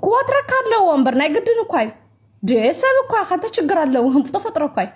ክወጥረካ ኣለዎ እምበር ናይ ግድን እኳ እዩ። ድየ ሰብ እኳ ካንተ ችግር ኣለዎ፣ ተፈጥሮ እኳ እዩ።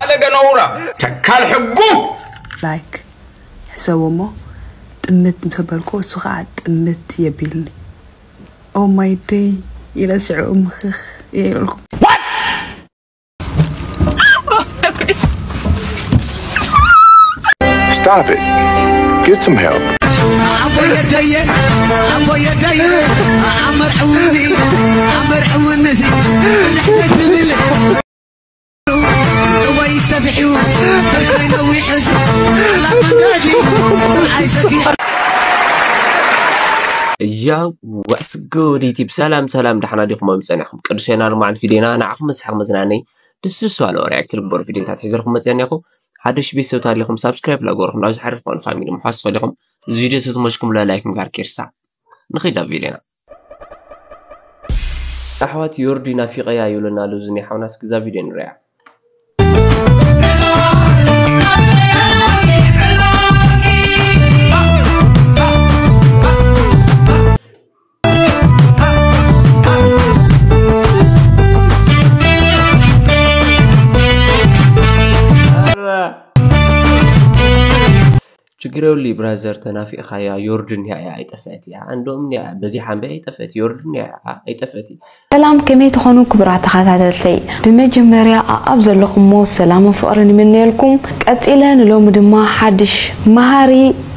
ኣለገ ነውራ ተካል ሕጉ ላይክ ሕሰቦ እሞ ጥምት ምስ በልኩ እሱ ከዓ ጥምት የቢልኒ። ኦ ማይ ደይ ኢለ ሽዑ ምኽኽ እየ ኢለልኩም። Stop it. Get some help. እያ ወስ ጉድ ዩቲብ ሰላም ሰላም፣ ዳሕና ዲኹም ጸኒሕኩም? ቅዱስ ዮና ልማዕን ፊዴና ንዓኹም መስሓቕ መዝናነይ ደስ ደስ ባለ ሪያክት ልግበሩ ቪዲዮታት ሒዘልኩም መፅአ እኒኹ። ሓደሽ ቤተሰብ ታሊኹም ሳብስክራይብ ላገበርኩም ናብ ዝሓርፍ ፋሚሊ ምሓስ ኸሊኹም እዚ ቪዲዮ ተዝመሽኩም ላይክ ምግባር ኬርሳ። ንኺድ ናብ ቪዲዮና። ኣሕዋት ዮርዲ ናፊቐያ ይብለና ኣሎ እዚ ናይ ሓውናስ ግዛ ቪዲዮ ንሪኣ። ችግር የብሉ ብራዘር፣ ተናፊቕካያ። ዮርድን እያ፣ እያ ኣይጠፍአት እያ። እንደውም እያ በዚሓ እምበይ ኣይጠፍአት፣ ዮርድን እያ ኣይጠፍአት። ሰላም፣ ከመይ ትኾኑ ክቡራት ተኸታተልተይ? ብመጀመርያ ኣኣብ ዘለኹሞ ሰላምን ፍቕርን ይምነየልኩም። ቀጺለ ንሎሚ ድማ ሓድሽ መሃሪ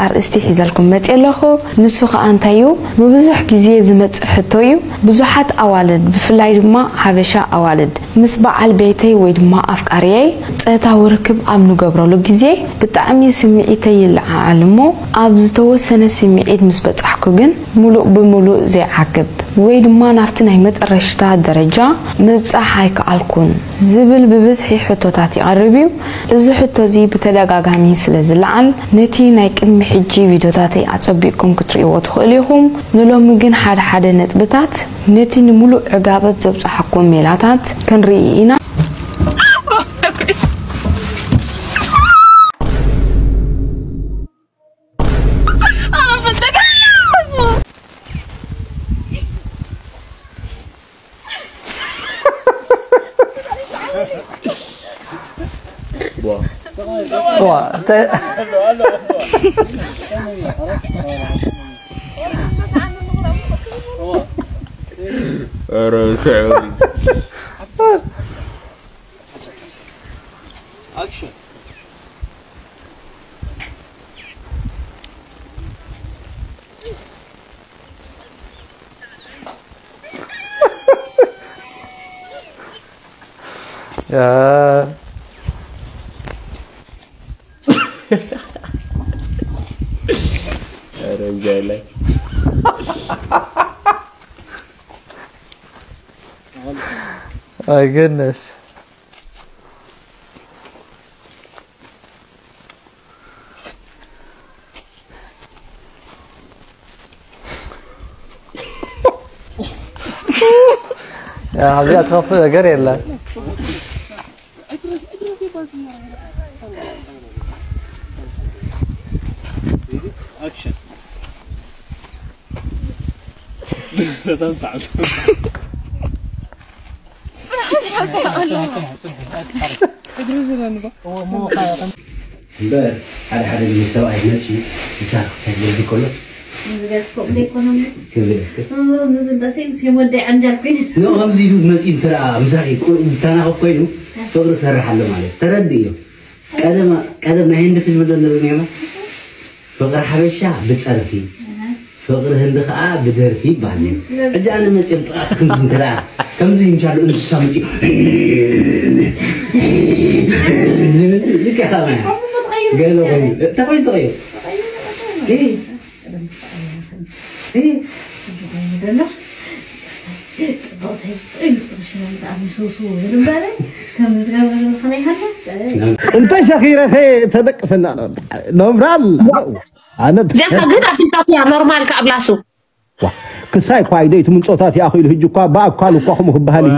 ኣርእስቲ ሒዘልኩም መጽየ ኣለኹ። ንሱ ኸኣ እንታይ እዩ? ብብዙሕ ግዜ ዝመጽእ ሕቶ እዩ። ብዙሓት ኣዋልድ፣ ብፍላይ ድማ ሓበሻ ኣዋልድ፣ ምስ በዓል ቤተይ ወይ ድማ ኣፍቃሪየይ ጾታዊ ርክብ ኣብ ንገብረሉ ግዜ ብጣዕሚ ስምዒተይ ይለዓዓል እሞ፣ ኣብ ዝተወሰነ ስምዒት ምስ በጻሕኩ ግን፣ ምሉእ ብምሉእ ዘይዓግብ ወይ ድማ ናብቲ ናይ መጠረሽታ ደረጃ ምብጻሕ ኣይከኣልኩን ዝብል ብብዝሒ ሕቶታት ይቐርብ እዩ። እዚ ሕቶ እዚ ብተደጋጋሚ ስለ ዝለዓል፣ ነቲ ናይ ቅድሚ ሕጂ ቪድዮታተይ ኣጸቢቕኩም ክትርእይዎ ትኽእሉ ኢኹም። ንሎሚ ግን ሓደ ሓደ ነጥብታት ነቲ ንምሉእ ዕጋበት ዘብጽሓኩም ሜላታት ክንርኢ ኢና። ኧረ ስዕብ። My goodness. ኣብዚኣ ትኸፍእ ነገር የለን። እምበር ሓደ ሓደ ግዜ ሰብኣይ መፂኡ ምሳኻ ክታይ ክብል ከሎ ዝገርፎም ዘይኮኖም ክብል እስከ ዝንዳሴ ምስ ወደይ ዓንጃል ኮይኑ ኖ ከምዚ ኢሉ መፂኡ እንተ ደኣ ምሳኺ ቁሩብ ዝተናኸፍ ኮይኑ ፍቕሪ ዝሰርሕ ኣሎ ማለት ተረድእዮ። ቀደም ቀደም ናይ ህንዲ ፊልም ዶ ንርኢ ነርና? ፍቕሪ ሓበሻ ብጸርፊ ፍቕሪ ህንዲ ኸኣ ብደርፊ ይበሃል ነይሩ። ሕጂ ኣነ መጽየ ጥቓ ከምዚ እንተ ደኣ ከምዚ ይምሻሉ እንስሳ መጽዩ ዝብል ልክዕ ከማያ ገለ ኮይኑ እንታይ ኮይኑ ተቐይሩ? እንተ ሸኺረኸ ተደቅሰና ነብራል ኣነ እዚኣሳ ግን ኣፊልካትያ ኖርማል ከኣብላሱ ክሳይ እኳ ኢደ እቲ ምንጾታት ይኣኽሉ ህጂ እኳ ብኣኳል እኳ ከምኡ ክበሃል እዩ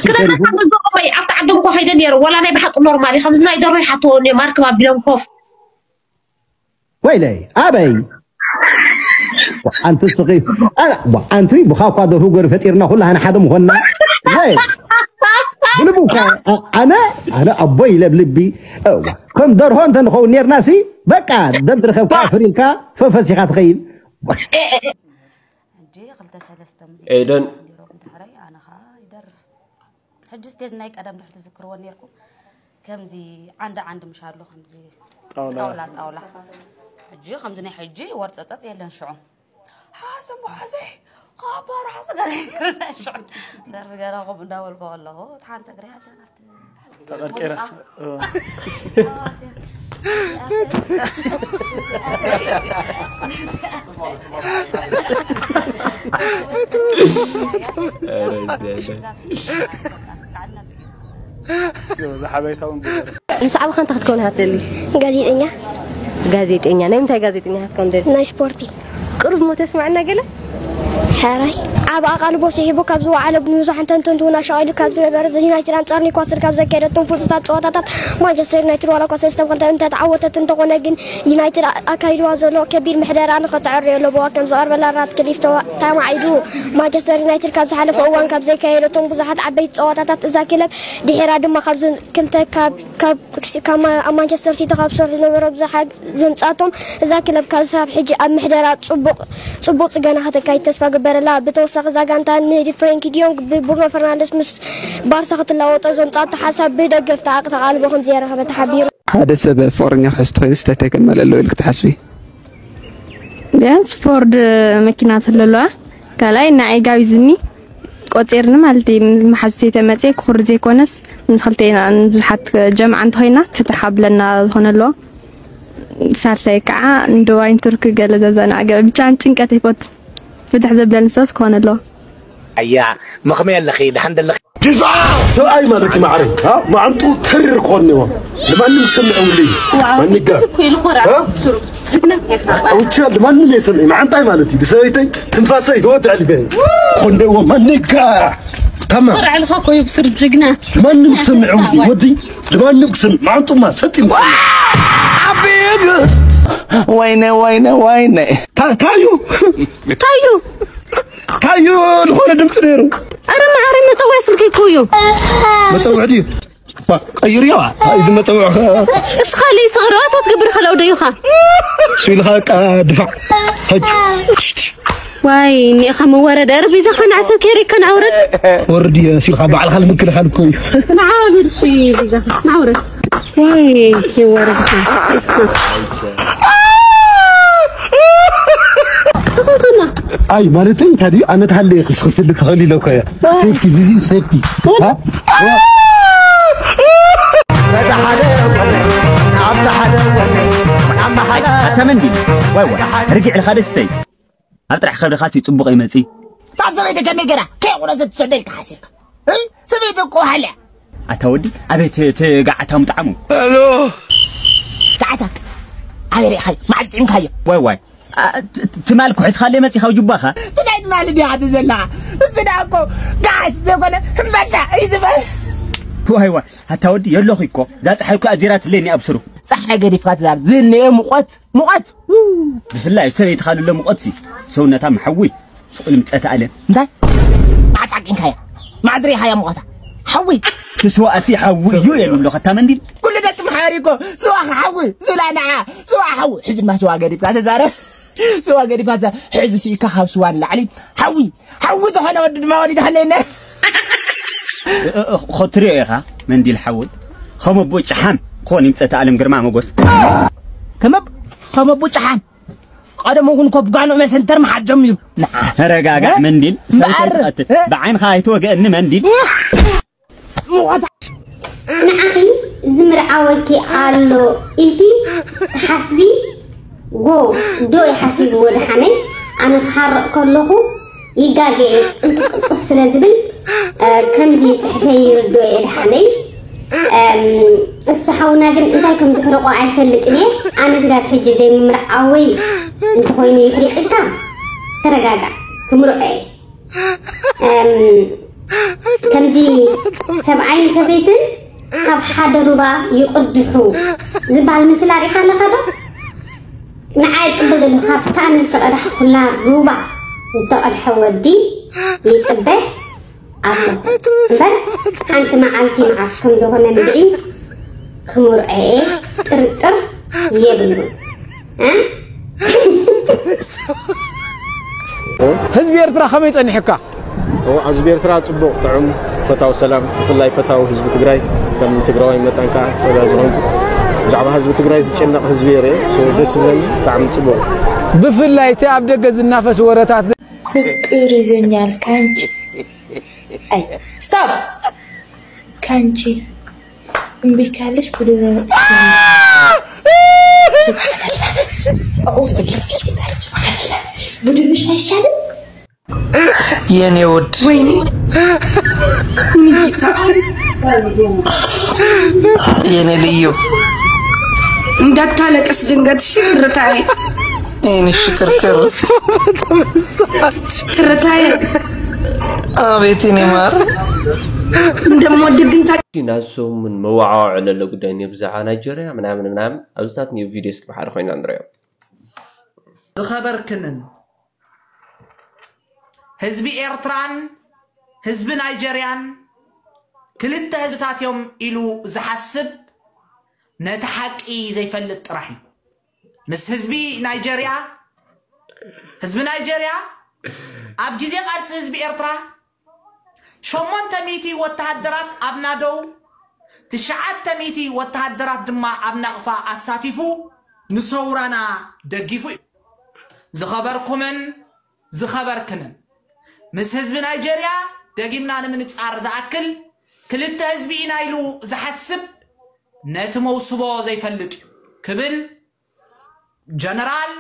ክነግረካ መዘቆመይ ኣብቲ ዓዶም እኳ ከይደ ነይሩ ወላ ናይ ብሓቂ ኖርማል እዩ ከምዚ ናይ ደሮ ይሓትዎ እኒኦም ኣርክብ ኣቢሎም ኮፍ ወይለይ ኣበይ ኣንቲ ስኺ ኣላ ኣንቲ ብኻኳ ደርሁ ገር ፈጢርና ኩላህና ሓደ ምኾንና። ወይ ብልቡ እኳ ኣነ ኣነ ኣቦይ ኢለ ብልቢ እዋ፣ ከም ደርሆ እንተ ንኸውን ኔርና ሲ በቃ ደም ትረኸብካ ፍሪልካ ፈፈሲኻ ትኸይድ። ሕጂ ክልተ ሰለስተ ሙዚቃ ኤደን። እንዲሮም ድሕረይ ኣነ ኸዓ ይደርፍ። ሕጂ ስቴጅ ናይ ቀደም ድሕር ትዝክርዎ ኔርኩም ከምዚ ዓንዲ ዓንዲ ምሽ ኣሎ ከምዚ ጣውላ ጣውላ ጣውላ። ሕጂ ከምዚ ናይ ሕጂ ወርፀፀጥ የለን ሽዑ። ሓሰም ሓሰ ኣባራ ሓሰ ገለ ሽዑ ደርፊ ገለ ከምኡ እንዳበልኩ ከለኹ እቲ ሓንቲ እግሪ ኣለ ናብቲ ተቐርቂራ። ምስ ዓበኻ እንታይ ክትከውን ኢኻ ትደሊ? ጋዜጠኛ። ጋዜጠኛ ናይ ምንታይ ጋዜጠኛ ኢኻ ክትከውን ትደሊ? ናይ ስፖርቲ። ቅሩብ ሞ ተስምዓና ገለ? ሕራይ ኣብ ኣቓልቦ ስሒቡ ካብ ዝወዓለ ንብዙሓት ተንተንቱ እውን ኣሻቒሉ ካብ ዝነበረ ዩናይትድ ኣንጻር ኒውካስል ካብ ዘካየደቶም ፍጹማት ጸወታታት ማንቸስተር ዩናይትድ ዋላ እኳ ሰለስተ ብ ክልተ እንተተዓወተት እንተኾነ ግን ዩናይትድ ኣካይድዋ ዘሎ ከቢድ ምሕደራ ንኸተዕርዮ ለበዋ ከም ዝቐርበላ ራትክሊፍ ተማዒዱ። ማንቸስተር ዩናይትድ ካብ ዝሓለፈ እዋን ካብ ዘካየደቶም ብዙሓት ዓበይቲ ጸወታታት እዛ ክለብ ድሒራ ድማ ካብዚ ክልተ ካብ ካብ ካብ ኣብ ማንቸስተር ሲቲ ካብ ዝሰርሑ ዝነበሩ ብዝሓ ዘምጻቶም እዛ ክለብ ካብ ሳብ ሕጂ ኣብ ምሕደራ ጽቡቕ ጽቡቕ ጽገና ከተካይድ ተስፋ ግበረላ። ብተወሳኺ እዛ ጋንታ ንፍሬንኪ ዲዮንግ ብብሩኖ ፈርናንደስ ምስ ባርሳ ክትላወጦ ዘምጻቶ ሓሳብ ብደገፍቲ ኣቕታ ኣቓልቦ ከም ዘየረኸበ ተሓቢሩ። ሓደ ሰብ ፍቕረኛ ክሕዝ ተኾይኑስ እንታይ እንታይ ከማልእ ኣለዎ ኢልኪ ትሓስቢ? ቢያንስ ፎርድ መኪና ትህሉ ኣለዋ። ካልኣይ ንዓይ ጋቢዝኒ ቆጺርኒ ማለት እዩ። ምስ መሓዙተይ ተመጽየ ክኹሪ ዘይኮነስ ምስ ክልቴና ብዙሓት ጀምዓ እንተኾይና ፍትሕ ኣብለና ዝኾነ ኣለዎ። ሳልሳይ ከዓ ንዱባይን ቱርክ ገለ ዘዘናግዕ ብቻ ጭንቀት ኣይፈቱን። ፍትሕ ዘብለኒ ሰስ ክኾነ ኣለዎ። ኣያ መኽመይ ኣለኺ ደሓን ደለኺ። ጅዛ ሰብኣይ ማለት ማዕረ ማዕንጡ ተሪር ክኾን እኒዎ። ንማንም ክሰምዕ ውልይ ማኒጋ ውቻ ንማንም የሰምዕ ማዓንጣይ ማለት እዩ። ብሰበይተይ ትንፋሰይ ህይወት ኣዕሊበ ኮንደዎ ማኒጋ ታማ ቁርዕ ልኻ ኮዩ ብሱር ጅግና ንማንም ክሰምዕ ውልይ ወዲ ንማንም ክሰምዕ ማዓንጡማ ሰጢም ዓቢግ ወይነ ወይነ ወይነ ታዩ ታዩ ታዩ ዝኾነ ድምፂ ነይሩ። ኣረ መዓረይ መፀውዒ ስልኪ እኮ እዩ። መፀውዒ ድዩ? ቀይርዮ እዚ መፀውዒ እሺ ካሊ ስቕሪ ኣታ ትገብር ከለው ደዩኻ ሽልኻ ቃ ድፋዕ ሕጅ ዋይ እኒኻ መወረደ እርቢዛ ኸን ዓሰብ ከይሪ ከን ዓውረድ ወርድ እየ ሲልኻ ባዕልኻ ንምክልኻል እኮ እዩ። ንዓውረድ ሲ ቢዛ ንዓውረድ ዋይ ይወረድኻ ኣይ ማለተይ እንታይ ድዩ ኣነ ተሃለየ ክስክፍል ትኽእል ኢለ እኮ እየ ሴፍቲ ዚዚ ሴፍቲ ኣታ መንዲ ዋይ ዋይ ርጊዕ ኢልኻ ደስተይ ኣብ ጥራሕ ከብድኻሲ ጽቡቕ ይመጺ እታ ሰበይቲ ከመይ ገራ ከይቑረሰት ትሰዶ ኢልካ ሓሲብካ ሰበይቲ እኮ ሃልያ ኣታ ወዲ ኣቤት እቲ ጋዓታ ምጣዕሙ ጋዓታ ኣበይ ርኢኻዮ መዓዝ ጥዒምካዮ ዋይ ዋይ ትማል ኩሕዝኻለይ መፂኻ ጅባኻ ትናይ ትማል እንዲኻ ትዘላ እዚ ደኣ እኮ ጋዓት ዘይኮነ እምበሻ እዩ ዝበል ዋይ ዋይ ኣታ ወዲ የለኹ እኮ እዛ ፀሓይ እኮ ኣዚራትለይ እኒኣ ብስሩ ፀሓይ ገዲፍካ ትዛረብ ዝንኤ ሙቐት ሙቐት ብፍላይ ሰበይትኻ ልሎ ሙቐትሲ ሰውነታ መሓዊ ስቕ ኢሉ ምጸተ ኣለ እንታይ ማዕጻቂንካያ ማዕዝሪኻያ ሙቐታ ሓዊ ትስዋእሲ ሓዊ እዩ የሉ ኣሎ ከታ መንዲል ኩሉ ደቂ መሓሪ እኮ ስዋ ሓዊ ዝላ ንዓ ስዋ ሓዊ ሕጂ ድማ ስዋ ገዲፍካ ተዛረብ ስዋ ገዲፍካ ሕዚ ሲኢካ ካብ ስዋ ንላዕሊ ሓዊ ሓዊ ዝኾነ ወዲ ድማ ወሊድካለየና ኸትሪኦ ኢኻ መንዲል ሓወይ ኸመቦ ጨሓም ክኾን ይምፀ ተኣለም ግርማ መጎስ ከመብ ኸመቦ ጨሓም ቀደም እውን ኮብ ጋኖ መሰንተር መሓት ጀሚሩ ተረጋጋዕ መንዲል ሰብተትቐት ብዓይንኻ ኣይትወገእኒ መንዲል ንዓኺ ዝምርዓወኪ ኣሎ ኢልኪ ትሓስቢ ጎ ዶ ይሓሲብዎ ደሓነይ ኣነ ክሓርቕ ከለኹ ይጋገ እየ ቅልጥፍጥፍ ስለ ዝብል ከምዚ ይፅሕፈ ይርድኦ እየ ደሓነይ እሱ ሓውና ግን እንታይ ከም ዝሕርቆ ኣይፈልጥን እየ ኣነ ስጋብ ሕጂ ዘይምምርዓወይ እንተኾይኑ ይሕሪቅካ ተረጋጋዕ ክምርዖ እየ ከምዚ ሰብኣይን ሰበይትን ካብ ሓደ ሩባ ይቕድሑ ዝበሃል ምስላ ሪኢኻ ኣለኻ ዶ? ንዓይ ጽቡቕ ዘሎ ካብታ ንዝተቐዳሕኩላ ሩባ ዝተቐድሐ ወዲ ይጽበ ኣለኹ። እምበር ሓንቲ መዓልቲ መዓስ ከም ዝኾነ ምድዒ ክምርዖ እየ ጥርጥር የብሉን። እ? ህዝቢ ኤርትራ ከመይ ጸኒሕካ? ህዝቢ ኤርትራ ጽቡቕ፣ ጥዑም፣ ፈታዊ ሰላም፣ ብፍላይ ፈታዊ ህዝቢ ትግራይ፣ ከም ትግራዋይ መጠን ከዓ ሰጋ ዝኾንኩ ብዛዕባ ህዝቢ ትግራይ ዝጨነቕ ህዝቢ እየ ርኤ። ደስ ዝብለኒ፣ ብጣዕሚ ጽቡቕ። ብፍላይ እቲ ኣብ ደገ ዝናፈስ ወረታት ፍቅር ይዘኛል ካንቺ። አይ ስቶፕ። ካንቺ እምቢ ካለሽ ብድሮ ትሻለሽ። ሱብሓነላህ። አዑዙ ቢላህ። ሱብሓነላህ። ብድንሽ አይሻልም? የኔ ውድ ወይኔ የኔ ልዩ እንዳታለቅስ ድንገት እሺ ትርታዬ የኔ ሽክርክር ትርታዬ አቤት የኔ ማር እንደምወድህ ግን ናዙ ምን መዋዓዋዕ ለለ ጉዳይ እኒኦ ብዛዕባ ናይጀርያ ምናምን ምናምን ኣብዚታት እኒኦ ቪድዮ እስኪ ብሓደ ኮይና ንሪኦ። ዝኸበርክንን ህዝቢ ኤርትራን ህዝቢ ናይጀርያን ክልተ ህዝብታት እዮም ኢሉ ዝሓስብ ነቲ ሓቂ ዘይፈልጥ ጥራሕ እዩ። ምስ ህዝቢ ናይጀርያ ህዝቢ ናይጀርያ ኣብ ግዜ ቃልሲ ህዝቢ ኤርትራ ሸሞንተ ሚእቲ ወተሃደራት ኣብ ናደው ትሽዓተ ሚእቲ ወተሃደራት ድማ ኣብ ናቕፋ ኣሳቲፉ ንሰውራና ደጊፉ እዩ። ዝኸበርኩምን ዝኸበርክንን ምስ ህዝቢ ናይጀርያ ደጊምና ንምንጻር ዝኣክል ክልተ ህዝቢ ኢና ኢሉ ዝሓስብ ነቲ መውስቦ ዘይፈልጥ እዩ ክብል ጀነራል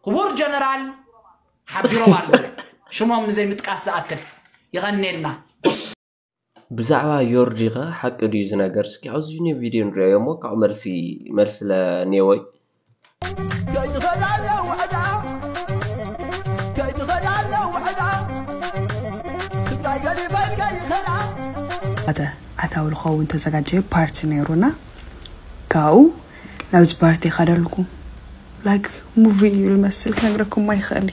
ክቡር ጀነራል ሓቢሮም ኣለዉ። ሽሞም ንዘይምጥቃስ ዝኣክል ይቐኔልና። ብዛዕባ ዮርዲ ኸ ሓቂ ድዩ እዚ ነገር? እስኪ ኣብዚ ቪድዮ ንሪኦ እሞ ካብኡ መልሲ መልሲ ለኔወይ ሓደ ኣታዊ ዝኸውን ተዘጋጀየ ፓርቲ ነይሩና። ካብኡ ናብዚ ፓርቲ ይኸደልኩ ላይክ ሙቪ እዩ ዝመስል ክነግረኩም ኣይኽእል።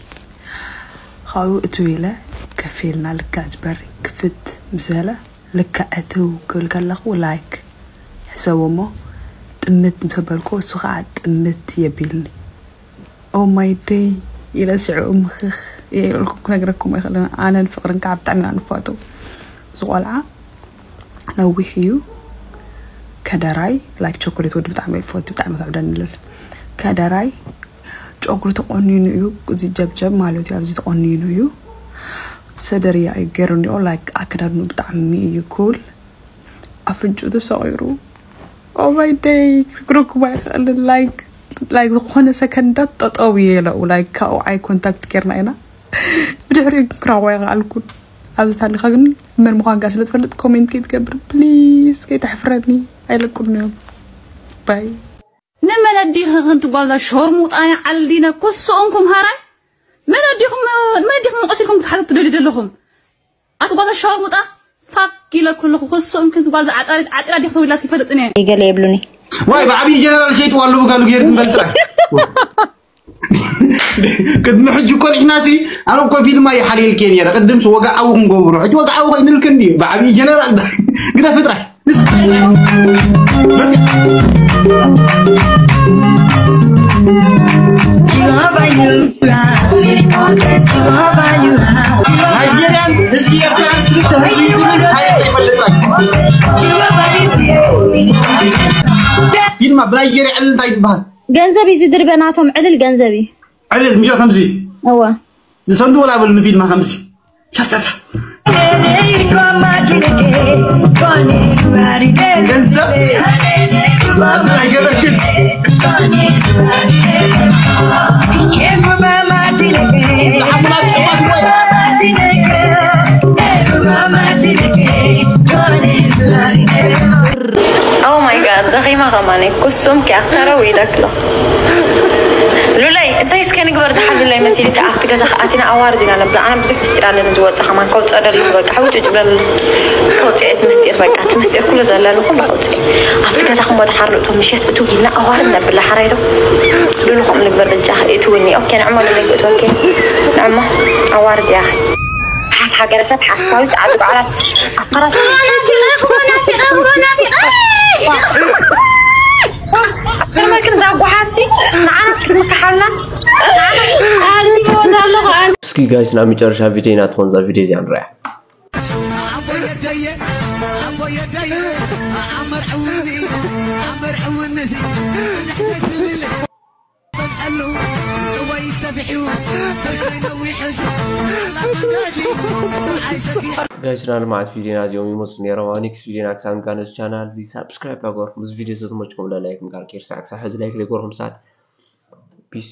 ካብኡ እትው ኢለ ከፍ ኢልና ልክዕ ዝበሪ ክፍት ምስ በለ ልክዕ እትው ክብል ከለኹ ላይክ ሕሰቡ እሞ ጥምት ምስ በልኩ እሱ ከዓ ጥምት የቢልኒ። ኦ ማይ ደይ ኢለ ሽዑ ምኽኽ እየ ኢለልኩም ክነግረኩም ኣይኽእልን። ኣነን ፍቕርን ከዓ ብጣዕሚ ኢና ንፋቶ። እዚ ቆልዓ ነዊሕ እዩ። ከደራይ ላይክ ቸኮሌት ወዲ ብጣዕሚ እየ ዝፈቱ፣ ብጣዕሚ ከዕብደኒ ልብል ከደራይ ጨጉሩ ተቆኒኑ እዩ። እዚ ጀብጀብ ማለት እዩ ኣብዚ ተቆኒኑ እዩ። ሰደርያ እዩ ገይሩ እኒኦ። ላይክ ኣከዳድኑ ብጣዕሚ እዩ ኩል። ኣፍንጭኡ ተሰቒሩ ኦማይ ደይ ክነግረኩም ኣይኽእልን። ላይክ ላይክ ዝኾነ ሰከንዳት ጠጠው እየ ኢለኡ ላይክ ካብኡ ኣይ ኮንታክት ጌርና ኢና። ብድሕሪኡ ግን ክረኽቦ ኣይኸኣልኩን። ኣብዚ ታሊኻ ግን መን ምዃንካ ስለ ትፈልጥ ኮሜንት ከይትገብር ፕሊዝ ከይተሕፍረኒ። ኣይለቁን እዮም። ባይ ንመን ኣዲኺ ክንቲ ጓልዛ ሸርሙጣ ዓልዲነ ኩስኦም ኩምሃራይ መን ኣዲኹም መን ኣዲኹም መቐሲልኩም ክትሓቱ ትደልዩ ዘለኹም ኣቲ ጓልዛ ሸርሙጣ ፋክ ኢለ ኩለኹ ኩስኦም ክንቲ ጓልዛ ዓጣሪት ዓጢራ ዲኽ ተወሊዳት ይፈልጥን እየ ገለ የብሉኒ ዋይ ብዓብዪ ጀነራል ሸይጥዋ ኣለዉ ጋሉ ገይሩ ትንበል ጥራሕ ቅድሚ ሕጂ እኮ ንሕና ሲ ኣነ እኮ ፊልማ ይሓልየልክ እየ ነረ ቅድምሲ ወግዓዊ ክንገብሮ ሕጂ ወግዓዊ ኮይንልክ እንድዩ ብዓብዪ ጀነራል ግደፊ ጥራሕ ፊልማ ብናይጀርያ ዕልል እንታይ ትበሃል? ገንዘብ እዩ ዝድርበ ናቶም ዕልል ገንዘብ እዩ። ዕልል ምሸ ከምዚ እወ ዝሰንዱ ወላ በሉ ንፊልማ ከምዚ ቻቻቻ ገንዘብ ኣይገበርክን Oh my god ደኺማ ከማነይ ኩሱም ኪያ ተረው ኢለክሎ ሉለይ እንታይ እስከ ንግበር? ዝሓሉላይ መሲልካ ኣብቲ ገዛ ከኣቲና ኣዋርድ ኢና ነብላ። ኣነ ብዙሕ ምስጢር ኣለኒ ዝወፅእ ከማን ከውፅእ ደለኹ። በቃ ሕውጭጭ በል። ከውፅእ እቲ ምስጢር፣ በቃ እቲ ምስጢር ኩሉ ዘለኒ ኩሉ ከውፅእ። ኣብቲ ገዛ ክሞ ድሓር ንእቶ ምሸት እትው ኢልና ኣዋርድ ነብላ። ሓራይ ዶ? ዱሉ ከምኡ ንግበር ብልጫ እትውኒ። ኦኬ፣ ንዕሞ ንለይ እትወኬ። ንዕሞ ኣዋርድ ያኸ። ሓት ሃገረሰብ ሓሳዊት ዓዲ ባዕላት ኣፈራስ። ከመልክን ዛጓሓሲ ንዓናስ ክትምክሓልና። እስኪ ጋይስ ናብ መጨረሻ ቪድዮ ኢና ትኾን እዛ ቪድዮ እዚኣ ንሪኣ። ጋይስ ናይ ልምዓት ቪድዮና እዚኦም ይመስሉ ነይሮም። ኣብ ኔክስት ቪድዮና ክሳብ ንጋነዝ ቻናል እዚ ሳብስክራይብ ኣይገበርኩም፣ እዚ ቪድዮ ዝተመችኩም ለ ላይክ ምግባር ከይርሳዕ። ክሳብ ሕዚ ላይክ ዘይገበርኩም ሰባት ፒስ።